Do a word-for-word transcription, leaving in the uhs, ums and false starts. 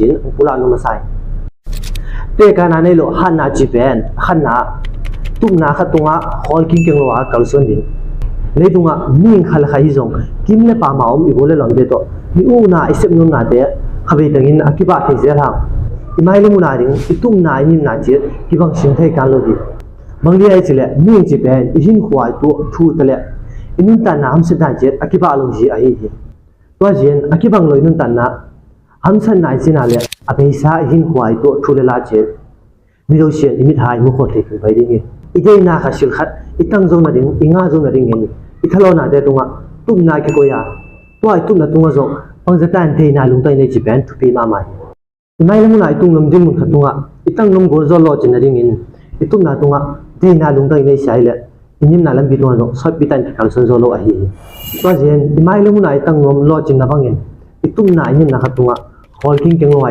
cin hong pulak nuam a sa hi. Tekahna nei lo hatna cih pen a khatna, tupna khat tungah khawl kingkeng lo a kalsuan ding. Leitungah mihing khat le khat hi zong kim le pam a om i gol le lawmte tawh i ukna i sep nuamnate kha bei tengin a kibah thei zel hang. I mai le mun a ding i tupna i nimna cih kibang sim thei kan lo hi. Bang dia i cih leh mihing cih pen i hinkhua i tuah thu ta leh i nuntakna hamsatna cih a kibah lo hi ahi hi. Tua ciang a kibang lo i nuntakna hamsatna i cihna le a beisa i hinkhua i tuah thu le la cih mi lo sian i mit hai mu khawh thei khin pai ding hi. I deihna khat sil khat i tang zo nading, i ngah zo nadingin i thalawnate tungah tupna kikoih a, tua i tupna tungah zong bangzah ta in deihna lungtang i nei cih pen thupi mahmah hi. I mai le mun a i tungnuam dinmun khat tungah i tangnuam gol zaw lawhcin nadingin i tupna tungah deihna lungtang i nei sia hi leh i nimna lampi tungah zong sawtpi ta in kikalsuan zo lo ahi hi. Tua ciang i mai le mun a i tangnuam lawhcinna bangin i tupna i nimna khat tungah khawl kingkeng lo a